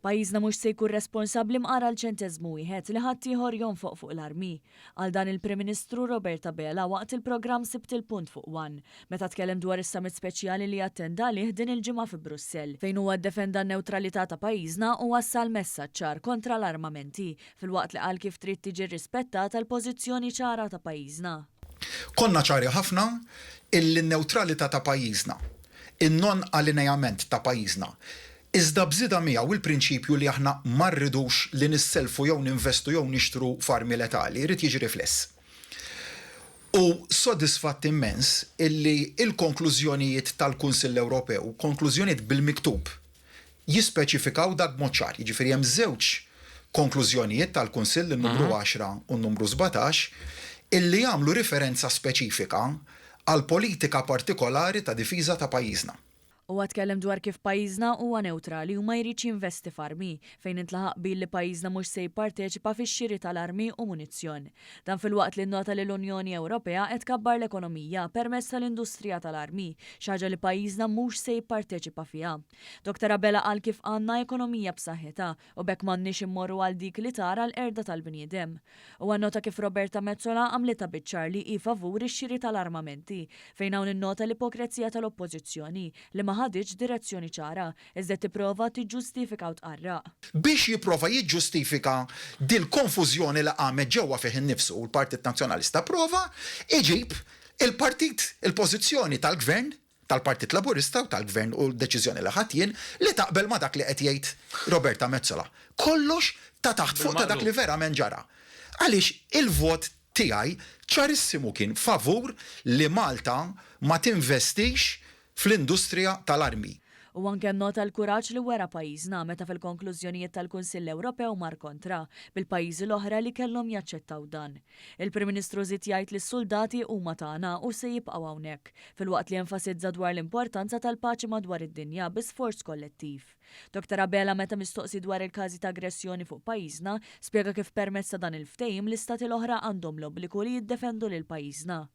Pajjiżna mhux se jkun responsabbli mqar għal ċenteżmu wieħed li ħaddieħor jonfoq fuq l-armi. Qal dan il-Prim Ministru Robert Abela waqt il-programm Sibt il-Punt fuq one, meta tkellem dwar is-summit speċjali li attenda għalih din il-ġimgħa fi Brussell, fejn huwa ddefenda n-newtralità ta' pajjiżna u wassal messaġġ ċar kontra l-armamenti, filwaqt li qal kif trid tiġi rrispettata l-pożizzjoni ċara ta' pajjiżna. Konna ċari ħafna illi n-newtralità ta' pajjiżna, in-non-alineament ta' pajjiżna, iżda b'żieda miegħu il-prinċipju li aħna ma rridux li nisselfu jew ninvestu jew nixtru f'armi letali, jrid jiġi rifless. U sodisfatt immens illi l-konklużjonijiet tal-Kunsill Ewropew, konklużjonijiet bil-miktub, jispeċifikaw dak b'mod ċar. Jiġifieri hemm żewġ konklużjonijiet tal-Kunsill, in-numru 10 u n-numru 17, illi jagħmlu riferenza speċifika għall-politika partikolari ta' difiża ta' pajjiżna. Huwa tkellem dwar kif pajjiżna huwa newtrali u ma jridx jinvesti f'armi, fejn intlaħaq qbil li pajjiżna mhux se jipparteċipa fix-xiri tal-armi u munizzjon. Dan filwaqt li nnota li l-Unjoni Ewropea qed tkabbar l-ekonomija permezz tal-industrija tal-armi, xi ħaġa li pajjiżna mhux se jipparteċipa fiha. Dottor Abela qal kif għandna ekonomija b'saħħitha u b'hekk m'għandniex immorru għal dik li tara l-qerda tal-bniedem. Huwa nnota kif Roberta Metsola għamlitha biċ-ċar li hi favur ix-xiri tal-armamenti, fejn hawn innota l-ipokrezija tal-Oppożizzjoni li ma ħaditx direzzjoni ċara, iżda qed tipprova tiġġustifika u tqarraq. Biex jipprova jiġġustifika dil-konfużjoni li qamet ġewwa fih innifsu, l-Partit Nazzjonalista prova jġib il-partit, il-pożizzjoni tal-Gvern, tal-Partit Laburista u tal-Gvern u l-deċiżjoni li ħadt jien li taqbel ma' dak li qed jgħid Roberta Metsola. Kollox ta' taħt fuq ta' dak li verament ġara. Għaliex il-vot tiegħi ċarissimu kien favur li Malta ma tinvestix fl-industrija tal-armi. Huwa anke nnota l-kuraġġ li wera pajjiżna meta fil-konklużjonijiet tal-Kunsill Ewropew mar kontra, bil-pajjiżi l-oħra li kellhom jaċċettaw dan. Il-Prim Ministru żied jgħid li s-suldati huma tagħna u se jibqgħu hawnhekk, filwaqt li enfasizza dwar l-importanza tal-paċi madwar id-dinja bi sforz kollettiv. Dottor Abela meta mistoqsi dwar il-każi ta' aggressjoni fuq pajjiżna, spjega kif permezz ta' dan il-ftehim l-istati l-oħra għandhom l-obbligu li jiddefendu lil pajjiżna.